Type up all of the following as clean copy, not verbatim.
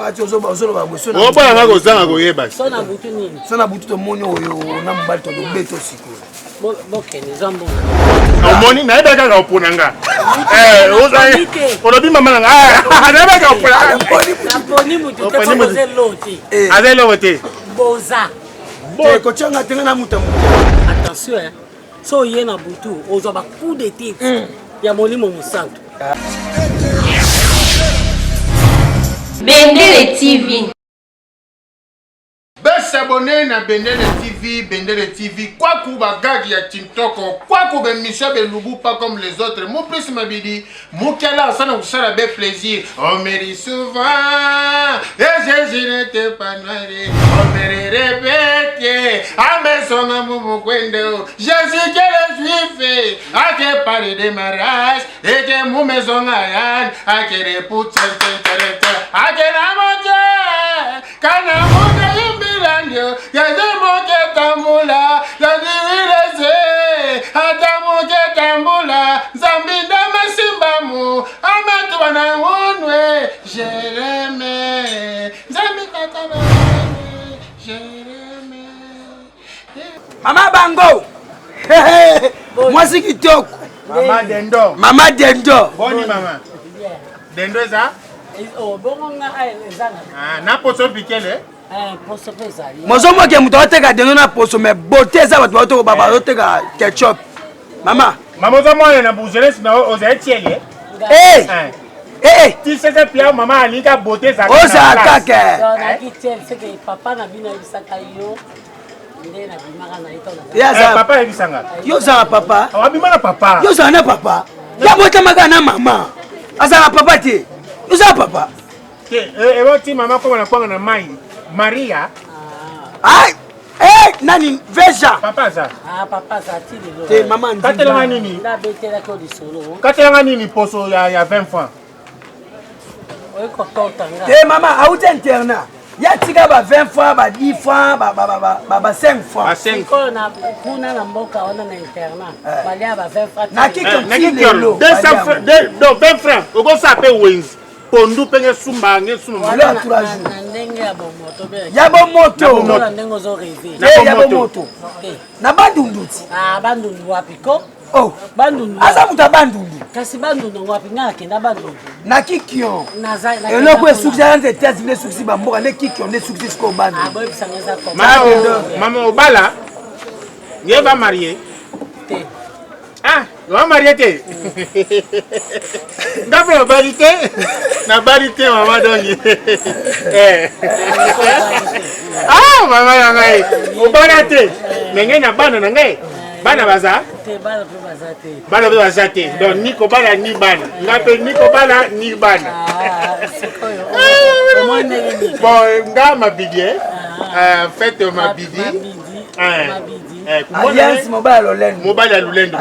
Yokaka ti ozoloba boye. Oboya nga kozanga koyeba. So na butu nini? So na butu tomoni oyo na mobali tolobeta sikoyo. Bokende zwa mbongo. Omoni nayebaki kaka opona nga. Eh, olobi mama na nga. Ah, nayebaki kaka opona. Naponi mutu te po boza eloko te. Eh. Aza eloko te. Boza. Te kotia nga te nga na mutu ya mutu. Attention hein. So oye na butu ozwa ba coup de tête hmm. ya molimo mosantu. Bendele TV. S'abonner na Bendele TV, Bendele TV, kwaku ba gag ya Tintoko, kwaku be mission be lubu pas comme les autres. Mon plus mabidi, mukela osana kusala be plaisir. On me dit souvent, et Jésus n'était pas noir. On me répète, amesonga mumukwendo. Jésus que le juif, a que parle de mariage, et que mumesonga yan, a que repousse, a que la montée. Kana moke yimbilandio, yaze moke tambula, yaziwileze, ata moke tambula, Nzambi ndama simbamu, amatuba na ngunwe, Jereme, Nzambi tata na ngunwe, Jereme. Mama bango, mwasi kitoko. Mama Dendo. Mama Dendo. Boni mama. Dendo eza? Oh, bongo nga eh, ezanga. Ah, na poso pikele. Eh, poso pe ezali. Mozomoke moto ateka dendo na poso mais beauté eza bato bato ba bazoteka ketchup. Mama. Mama oza mwana na jeunesse na ozali tiele. Eh. eh. Eh, eh. Ti sese pia mama alinga beauté ezalaka. Ozala kaka. Donc naki tiele c'est que papa na bino ayebisaka yo nde nabimaka na ye to eh, papa ayebisanga. Yo ozala papa. Oh, abima na papa. Yo ozala na papa. Ya botamaka na mama. Azala papa te. Yo ozala papa. Te, eh, eboti mama koma na kwanga na mai. Maria. Ai, eh, nani Veja. Papa aza. Ah, papa aza ti lelo. Te mama ndimba. Katelanga nini? Nabetelaki yo lisolo. Katelanga nini poso ya ya 20 francs. Oye kotorta nga. Te mama auti internat. Ya tika ba 20 francs, ba 10 francs, ba ba ba ba ba 5 francs. Sikoyo na kuna na mboka wana na internat. Eh. Balia ba 20 francs. Na kiki ti lelo. 200 francs, donc 20 francs. Okosa pe wenzi. Pondu pe nge sumba nge sumba. Lelo ya 3 jours. Na ndenge ya bomoto be. Ya bomoto. Na ndenge ozo rêver. Ya bomoto. Na bandundu ti. Ah bandundu wapi ko? Oh. Bandundu. Aza moto ya bandundu. Kasi bandundu yango wapi ngai nakenda bandundu. Na kikion. Eloko esukisi aya nde Etats-Unis nde esukisi bamboka nde kikion nde esukisi sikoyo bandundu. Ah boyebisa ngai eza comment. Mama obala ye ba marié. Te. Ah, wa marié te. Nga mpe nabali te. Nabali te mama donc. Eh. Ah, mama na ngai. Obala te. Mais ngai na bana na ngai. Bana baza? Te, bana mpe baza te. Bana mpe baza te. Donc ni kobala ni bana. Nga mpe ni kobala ni bana. Ah, sikoyo. Omoni ndenge nini? Bon, nga mabidi eh. En fait mabidi. Eh, alliance mobali ya lolendo mobali ya lolendo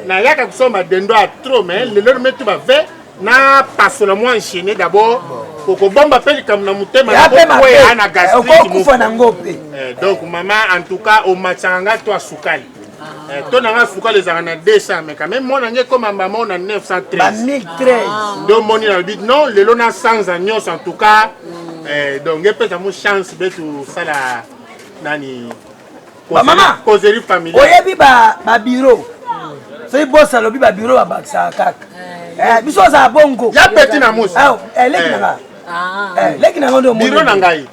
nayaka kosomba dendo ya trop mais lelo metu bave na pasola mwa enchaîné d'abord okobomba mpe likambo na motema nakokwea na gastrite nango mpe eh, donc mama en tout cas omatisaka nga to asukali ah. eh, to na nga sukali ezalaka na 200 mais quand même mwana nge ekoma mbama na 913 nde omoni nalobi non lelo na sanza nyonso en tout cas mm. donc epesa mo chance be tosala nani bamama causerie familiale oyebi ba bureau soki bosi alobi ba bureau babakisaka kaka eh. Eh, biso ozala bongo ya petit na musi ah, eh, leki na nga ah. leki na nga nde bureau na ngai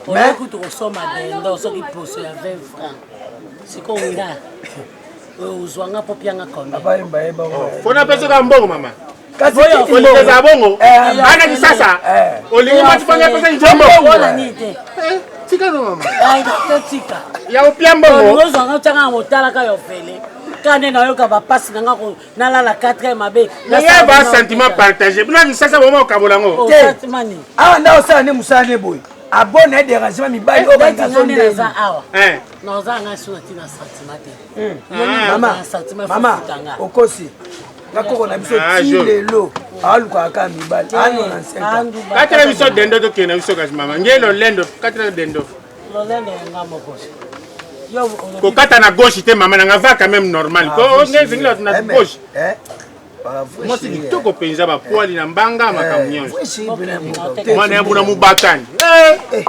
mais kutu kosomba dendo soki poso ya 20 francs sikoyo nga ozwa nga mpo pianga combien fo napesaka mbongo mama kasi olingi ezala bongo eh, ana kisasa eh. olingi mati fanga epesa njombo nini te eh, tika no mama totika ya opia mbongo ozwanga otyanga na motalaka yo fele ka nde nayoka bapasi na nga nalala 4 heures mabe ya ba sentiment partage bino kisasa boma okabola yango oh, te awa nda osala nde mosala nde boye abona ye dérangement mibali oyo balinga nde awa naza ngai so natina sentiment te hmm. Mama, mama okosi nga koko na biso ah, ti lelo alukaka kaka mibali ano na nsenka katela biso dendo tokende na biso kasi mama nge lolendo katela dendo lolendo ya nga moko kokata na gauche te mama nanga va quand même normal ko ah, nge zingila na eh, gauche eh. Mwasi kitoko mpenza, bapoali na mbanga, makambo nyonso. Mwana ya buna mubatani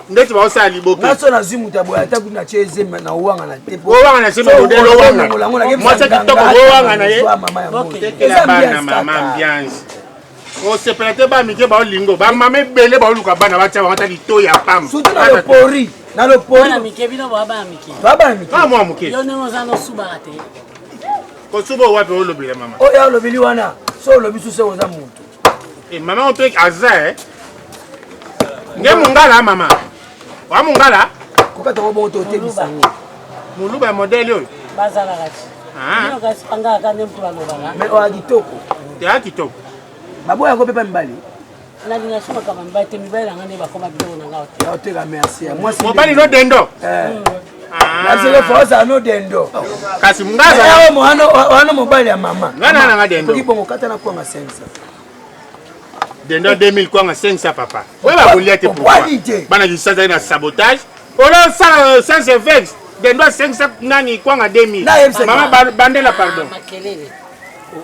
ndeti baosala liboke. Nga so nazwi moto ya boye, ata kutu natie ezembe na owangana te. Owangana se modele owangana mwasi ya kitoko, owangana ye. Tekela bana mama ambiance, osepela te. Bamike baolingo, bamama ebele baoluka bana batia bango ata litoyi ya pamba. Surtout na lopori, na lopori. Bana mike, bino boa bana mike. Toa bana mike. Ah, mwa moke. Yo ndenge oza nosubaka te. Kosuba wapi olobela mama? Oyo olobeli wana, so olobi susu, oza motu. Eh, mama oyo mpe aza nge mongala mama wa mongala. Kokata ngo bongo, totebisa yango. Moluba ya modele oyo. Bazalaka ti. Bino kasi pangaka nde moto balobaka. Mais oya kitoko. Teya kitoko. Baboya yango mpe pa mibali. Nalinga so makambo mibali te. Mibali nanga nde bakoma biloko na nga te. Oteka, merci mwasi. Mobali no dendo. Naseke fa ozala no dendo. Kasi ngaza wana mobali ya mama. Nga na nanga dendo. Soki bongo, kata na kwanga 500. Dendo 2000, kwanga 500, papa oyo bakolia te. Pourquoi te? Bana kisasa na sabotage, olosala sans effet. Dendo 500 nani, kwanga 2000. Nayebisaki. Mama bandela, pardon. Makelele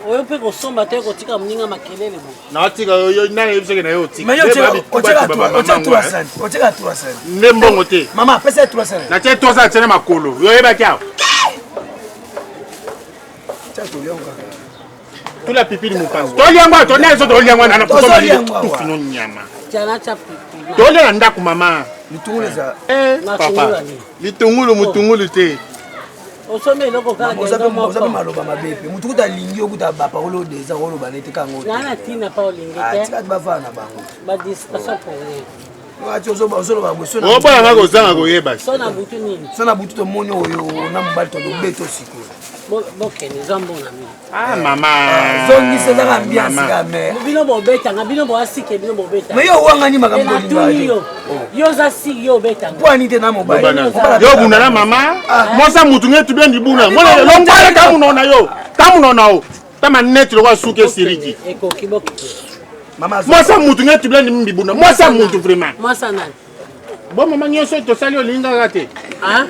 oyo mpe kosomba te, kotika moninga makelele bo. Naotika yo nani oyebisaki na yo otika? Mais yo otiaka 300, otiaka 300. Nde mbongo te. Mama apesa 300. Natie 300, atie na makolo, yo oyebaki awa. Tia toliango kaka. Tula pipili mopanzi, toliango, tolia so, toliango na Tozoliango awa. tufino nyama. Tiana tia pipi. Tolia na ndako mama. Litungulu eza. Papa. Matungulu nini? Litungulu mutungulu te. Osombi eloko kaka Oza dendo mpe oza mpe moko. Maloba mabe mpe motu kuta alingi yo kuta baparole oyo deza oloba nete kango. Naa na ntina pa olingi te. Tika bafana na bango. Badistraction pour rien. Ati ozoloba boye so. Obolanga kozanga koyeba. So na butu nini? So na butu tomoni oyo na mobali, tolobeta sikoyo. Bokende zwa mbongo na bino. Ah mama. Zongisa, ezaka ambiance. Mama. Ka mais Bino bobetanga, bino boasike, bino bobetanga. Mais yo owangani makambo natuni kolinga. yo, yo oza siki, yo obetanga. Mpo ani te na mobali. Bana. Yo bunda na mama mwasa mutu nge tubendi buna mwana longwale kamunona yo kamunona o tama neti lokwa suki esiriki. Ekoki, bokende. Mama. Mwasa mutu nge tubendi mbibuna mwasa mutu vraiment. Mwasa nani? Bo mama nyonso tosali olingaka te. Ah?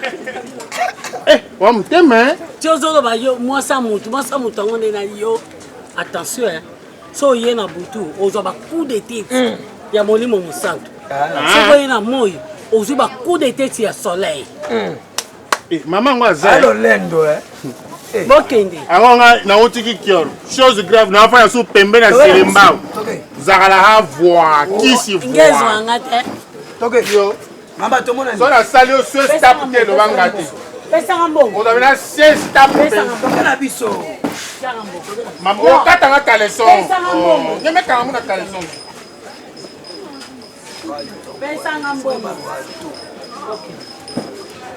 Eh, wa motema eh. Ti ozoloba yo mwasa mutu, mwasa mutu yango nde na yo. Attention, eh. So oye na butu, ozwa bacoup de tête ya molimo mosantu. Soki oye na moi, ozwi bacoup de tête ya soleil. Eh, mama yango aza eh. Alolendo eh. Bokende. Yango nga nautiki kioro, chose grave, naafanya su pembe na selembao. Toke. Zakala ha voi kisi Nge voi. ezwanga te. Toke. Yo. Mama, tomona. So nasali yo se stap te, elobanga te. Pesanga mbongo. Ozali na se stap. Pesanga mbongo. Toke na biso. Pesanga mbongo. Mama okatanga caleçon. Pesanga mbongo. Nyemekanga mu na caleçon. Pesanga mbongo.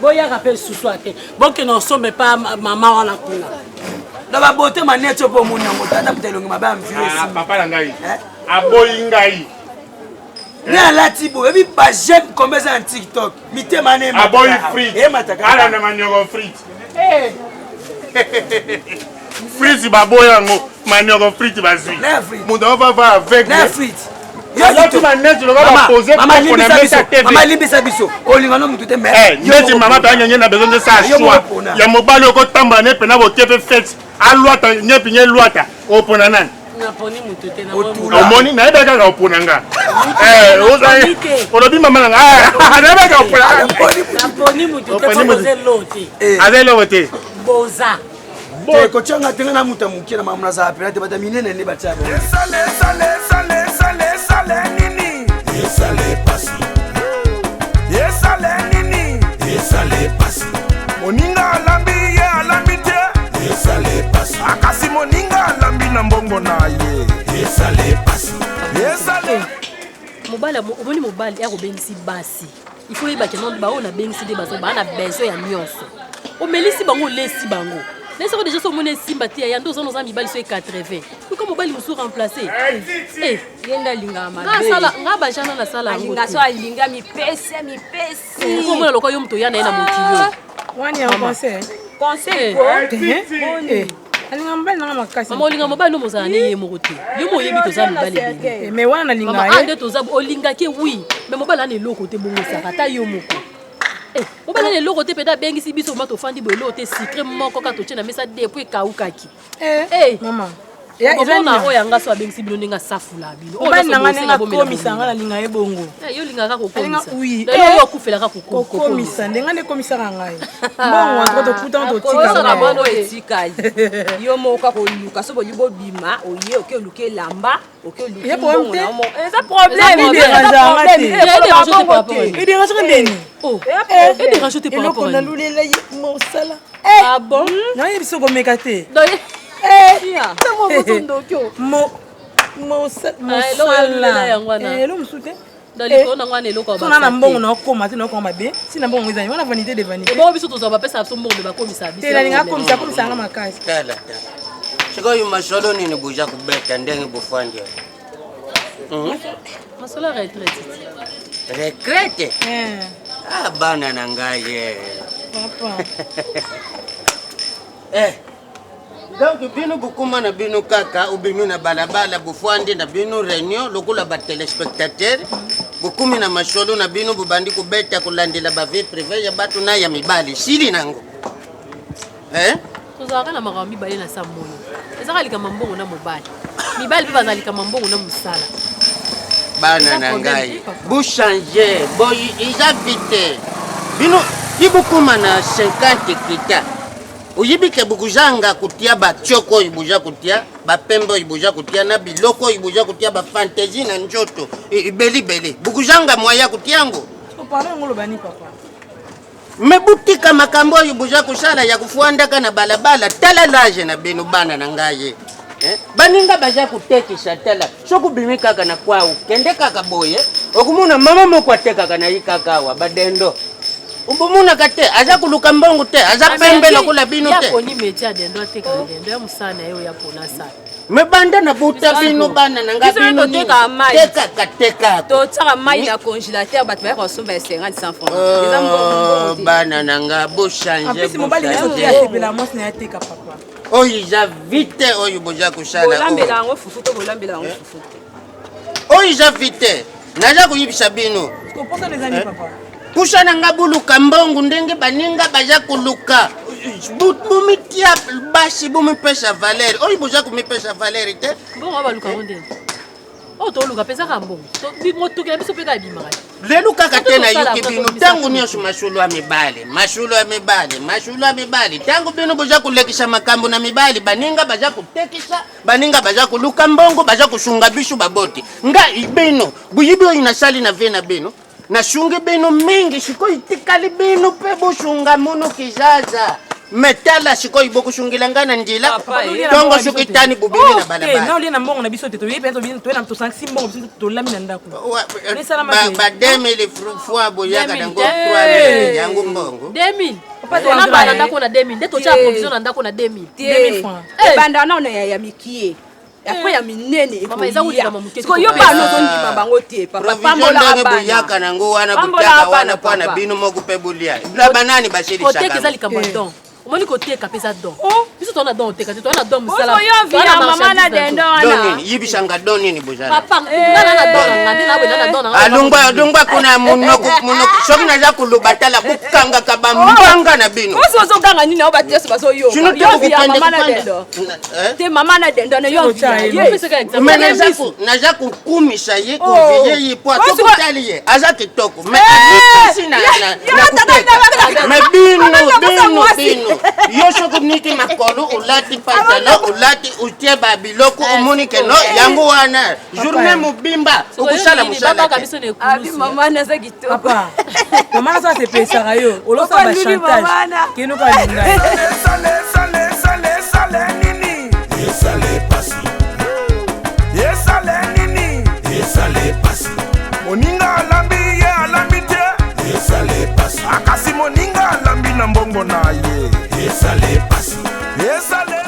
Boyaka mpe lisusu te, bokende osomba epa mama wana kuna. Na babote maneti oyo mpo omoni yango, tata moto elongi mabe ya mvio. Ah, papa na ngai aboyi ngai. Ne alati boye, oyebi bajeune combien eza na TikTok, mitema ne Aboyi frite. Emataka. Alanda manioko frite, frite baboyi yango, manioko frite bazwi. Na frite. Moto avava avec. Na frite. Alati maneti lokola bapose Mama, koko na limbisa mesa biso. TV. Mama, limbisa biso, olinga no motu te, mais Eh, neti mama mpe angenge na besoin de sa Yo choix moko pona. ya mobali okotambola ne mpena botie mpe fete alwata nyepi nye lwata, opona nani? Naponi motu te. Otula. Omoni, nayebi kaka opona nga. Eh, Naponi te. olobi mama na nga. Ah, nayebi kaka opona. Naponi motu te. Oponi Mpo motu. boza elo te. Aza eloko te. Boza. Te, kotianga tenga na moto ya moke na makambo nazala pena te, bato minene nde batia bango. Esale, esale, esale, esale, esale nini? Esale pasi. Esale nini? Esale pasi. Moninga alambi, ye alambi te. Esale pasi. Akasi moninga alambi na mbongo na ye. Esale pasi. Esale. Mobali omoni, mobali akobengisi basi, il faut oyebake no baoyo nabengisi nde baza baa na besoin ya nyonso. Omelisi bango, olesi bango, na soko déjà so omoni esimba te, ya nde oza noza mibali so e 80, luka mobali mosusu remplace. Ye nde alingaka Nga mabe. asala nga bajana nasala yango. Alinga so alinga mipesi mipesi. Komona lokola yo moto oya na ye na mokili oyo. Wani ya conseil. Conseil Eh. ko. Eh, alinga mobali nanga makasi. Mama, olinga mobali no mozala ne ye moko te, yo mo oyebi toza mibali ebele. Eh, mais wana nalinga Mama a ye. nde toza olingaki, oui, mais mobali ana eloko te, bongisaka ata yo moko. Eh, mobali ana eloko te mpenza, abengisi biso ma tofandi boye, eloko te, sucré moko kaka totie na mesa depuis ekawukaki. Eh, Eh. mama. Omona oyo yanga so abengisi bino ndenge asafula bino. Mobali na nga ndenge akomisa nga nalinga ye bongo. Eh, yo olingaka kokomisa. Oui. Lelo oyo okufelaka kokomisa. Ndenge nde ekomisaka ngai. Mbongo entre tokuta totika. Mbongo etikali. Yo moko kaka oluka so bolingi bobima oye oke oluka elamba oke oluki mbongo na yo eza problème. Eza problème. Ederangeaka ndeni? Eloko nalulela ye mosala. Ah bon? Nayebi soki omeka te. Mosala mosusu te sona na mbongo naokoma te naokoma mabe si na mbongo ezali wana vanité de vanité. Bongo biso tozwa bapesa biso mbongo me bakomisa biso te. Nalinga akomisa akomisa yanga makasi. Tala tala, sikoyo masolo nini boza kobeta ndenge bofandi? Masolo ya retraite. Retraite? Ah, bana na ngai. Eh, donc bino bokóma na bino kaka obimi na balabala, bofandi na bino réunion lokola batelespectateur, bokómi na masolo na bino, bobandi kobeta kolandela bavie privée ya bato na ya mibali sili nango, eh? Tozalaka na makambo mibale na sa mono. Ezaka likambo mbongo na mobali, mibali mpe bazala likambo mbongo na mosala. Bana na ngai, bochange boy, eza vite. Bino ti bokóma na 50 kita, oyebi ke bokozanga kotia batioko oyo boza kotia, bapembe oyo boza kotia, na biloko oyo boza kotia, bafantaisie na nzoto ebelibele, bokozanga moya kotia yango. Pardon, yango olobani papa? Me butika makambo oyo boza kosala ya kofwandaka na balabala. Tala l'âge na bino, bana na ngai, eh? Baninga baza kotekisa. Tala, soki obimi kaka na kwau, kende kaka boye, okomona mama moko atekaka na ye kaka awa badendo. Obomonaka te aza koluka mbongo te, aza pembe lokola bino te. Aponi métier ya dendo, atekaka dendo ya mosala na ye oyo apona asala. Me banda na buta bino, bana na nga, bino totekaka mai. Tekaka, tekaka. Totiaka mai na congélateur, bato bayaka kosomba ya 50 100 francs. Eza mbongo te. Bana na nga, bochange. Apesi mobali nyonso te asepela mwasi na ye ateka, papa. Oyo eza vite oyo boza kosala. Bolambela yango fufu to bolambela yango fufu te? Oyo eza vite, naza koyebisa bino. Koposana eza nini, papa? Pusa na nga, boluka mbongo ndenge baninga baza koluka. Bomitia basi, bomipesa valeur oyo boza komipesa valeur te. Mbongo baluka yango ndenge oyo toluka mpe ezaka mbongo motoki na biso mpe kaka ebimaka. Lelo kaka te nayoki bino ntango nyonso masolo ya mibale, masolo ya mibale, masolo ya mibale. Ntango bino boza kolekisa makambo na mibali, baninga baza kotekisa, baninga baza koluka mbongo, baza kosunga biso baboti. Ngai bino boyibi oyo nasali na vie na bino, nasungi bino mingi. Sikoyo tikali bino mpe bosunga mono kizaza. Me tala sikoyo, bokosungela ngai na nzela ntongo soki tani bobimi na balabala. Naolia na mbongo na biso te. Toyebi mpe tosangisi mbongo biso, tolami na ndako. Ba 2000 fois boyaka nango 3000, yango mbongo. 2000 na bana ndako na 2000 nde totya provision na ndako na 2000. Ebanda nano ya mikie, après ya minene. Mama, eza kondima moke. Sikoyo yo bana ozondima bango te, papa. Pambolaka ndenge boyaka nango wana, botaka wana mpo na bino moko mpe bolia na banani. Koteka eza basilisaka. Likambo ya don. Omoni, koteka mpe eza don. Biso toza na don oteka te, toza na don mosala. Mama na dendo. Don nini? Yebisanga don nini bozala. Papa, nga na don na nga nde naboye na don na nga. Alongwa, alongwa kuna. Monoko, monoko, soki naza koloba, tala, bokangaka bambanga na bino. Osi ozoganga nini? Ao bato nyonso bazoyoka. Yo via mama na dendo te, mama na dendo na yo. Me naza kokumisa ye, koviye ye po atokotali ye aza kitoko, me amipesi na koteka. Me bino, bino, bino, yo soki niki makolo, olati pantalon, olati, otie babiloko, omoni ke no yango wana journée mobimba okosala mosala te. Abi mama naza kitoko. Papa, mama naza asepesaka yo, olosala bachantage keno kalinga. Esale nini? Esale pasi. Esale nini? Esale pasi. Moninga alambi, ye alambi te. Esale pasi. Akasi moninga alambi na mbongo na ye. Esale pasi. Esale.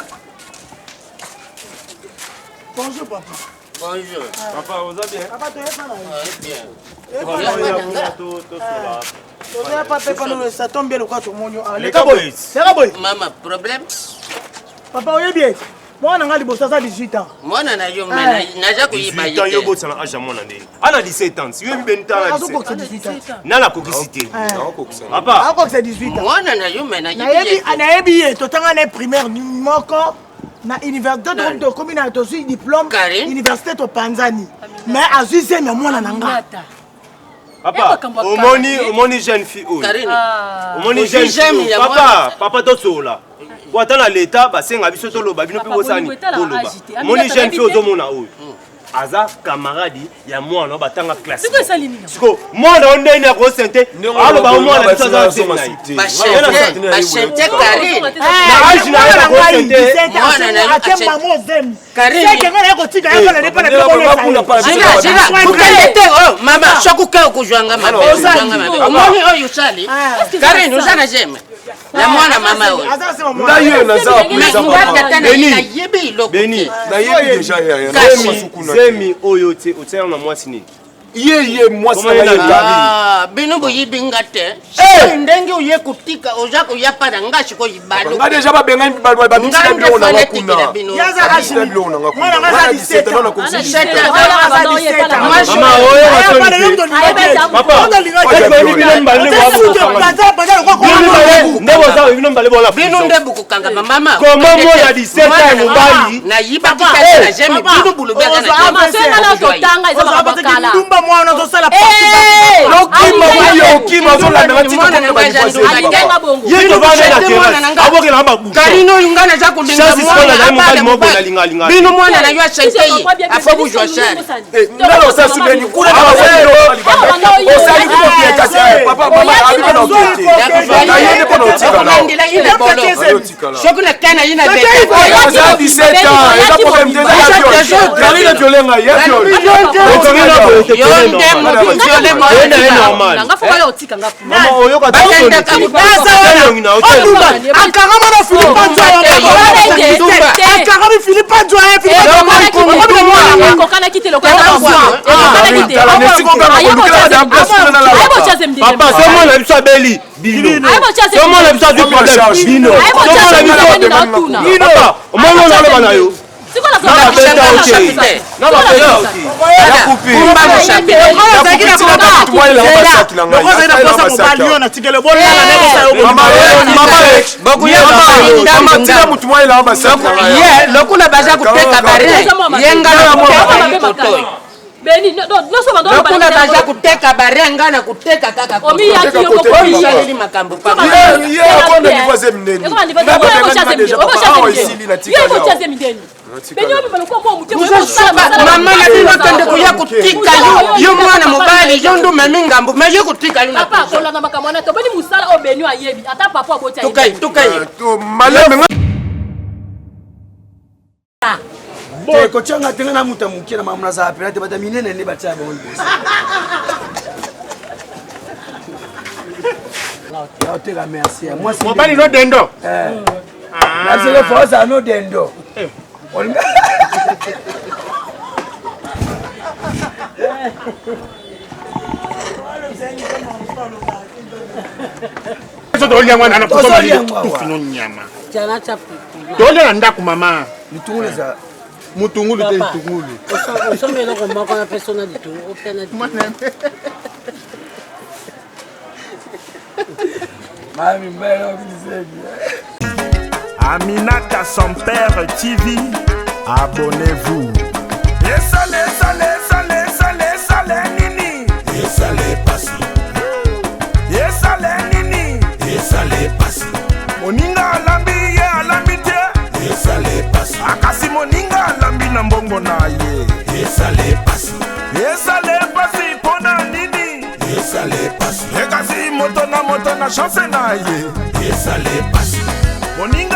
Bonjour papa. Bonjour. Papa, oza bien? Papa, toyepa na yo. Bien. Tozoya pa mpe pano, ça tombe bien lokola tomoni yo. Leka boye. Leka boye. Mama, problème? Papa, oyebi ete mwana nga liboso aza 18 ans. Mwana na yo, me naza koyiba 18 ans, ye yo te. botisa na âge ya mwana ndeni? Ana 17 ans, yo yebi beni tala. Azokokisa 18 ans. Nana akokisi te, papa. Akokisa 18 ans. Mwana na yo, me nayebi ye Nayebi, te. nayebi ye, totanga na ye primaire moko. Na université tokomi na tozwi diplôme, Karine. Université topanzani, mais azwi zemi ya mwana na nga. Papa, omoni, omoni jeune fille oyo. Karine. Omoni Ozwi jeune zemi fille ya oyo. mwana. Papa, papa, tosola po ata na leta basenga biso toloba, bino mpe Papa, bosani bolingo etalaka boloba. age te. Omoni Aminata jeune fille nayebi te. ozomona oyo aza camarade ya mwana oyo batanga classe. Sikoyo esali nini? Siko mwana oyo ndeni akosente aloba o mwana biso aza zemi na ye. Bashente Karine. Na age na ye bakosente. Mwana na yo Ate mama ozemi. Karine. Seke nga naye kotika ye mpona nde mpona. Zila, zila, kokende te. Oyo mama, soki oke okozwanga mabe, ozwanga mabe. Omoni oyo osali, Karine, oza na zemi ya mwana mama oyo. Ngai oyo naza Mais président, nga papa. tata na ye Beni. nayebi eloko Beni. te. Nayebi déjà ya Zemi, zemi oyo te otiaka na mwasi nini? Ye ye mwasi na ngai ye Karine. Ah, bino boyebi nga te. Sikoyo ndenge oye kotika, oza koya pa na nga sikoyo ibalo. Nga déjà babengani, babimisi na biloko na nga kuna. Babimisi na biloko na nga kuna. Mwana nga aza 17 ans. Nga na 17 ans. Mama oyo basoni te. Papa, bino mibale nde nde boza, bino mibale bola. Bino nde bokokangama mama. Koma mwana 17 ans ya mobali. Nayibaki kati na zemi, bino bolobi aza na zemi. Mama, soki nga na totanga eza makambo ya kala. Ndumba mwana ozosala. Okima oyo, okima, ozolanda nga tika. Mwana na ngai aza ndoki. Alingenga bongo. Ye tovanda na terrasse abokela babuso. Karine oyo nga naza kolinga Chance mwana sikoyo nazali mobali abala moko mobali. nalingalinga. Bino mwana na yo asente ye afo bozwa share. Ngala osala sudeni kuna na osali kokokia kasi papa mama abi mpona okie te na ye nde mpona otika na Okolandela ye na bolo. Soki na kana ye na aza 17 ans, eza problème te, eza ya viol. Karine viole ngai, ya viol. Yo nde moto viole. Nga fo bala otika nga kuna. Mama oyoka. Bakendaka. Akangama na Philippe Antoine, Philippe Antoine. Ekokanaki te lokola ekokanaki te. Papa, so mwana biso abeli bino, so mwana biso azwi problème bino, so mwana biso. Papa, omoni oyo naloba na yo na babeta ote, na babeta ote. Tina mutu mwa elanga basaki na ngai. Ye lokola baza koteka bare ye nga na koteka litotoyo. Beni nyonso bando. Lokola baza koteka bare, nga na koteka kaka. Omiyaki yo moko. Osaleli makambo papa. Ye akonda niveau azemi ndeni. Mama na bino kende koya kotika yo, yo mwana mobali, yo nde omemi ngambo me yo kotika yo na Papa, kolanda makambo wana, toboni mosala oyo Beni ayebi, ata papa aboti. Tokai, tokai. Malembe. Te kotyanga te, nga na mutu ya moke na makambo nazala pena te, bato minene nde batia bango liboso. Oteka merci ya mwasi. Mobali no dendo. Naseke fa ozala no dendo. Tolia mwana na Tozolia yango awa. tufino nyama. Tolia na ndako mama. Litungulu eza mutungulu te. Papa. Litungulu. Osomba eloko moko na peso na litungu opia na mami mbele obisebi. Aminata son père TV, abonnez-vous. Esale, esale, esale, esale, esale nini? Esale pasi. Esale nini? Esale pasi. Moninga alambi, ye alambi te. Esale pasi. Akasi moninga alambi na mbongo na ye. Esale pasi. Esale pasi mpona nini? Esale pasi. Ekasi moto na moto na chance na ye. Esale pasi. Moninga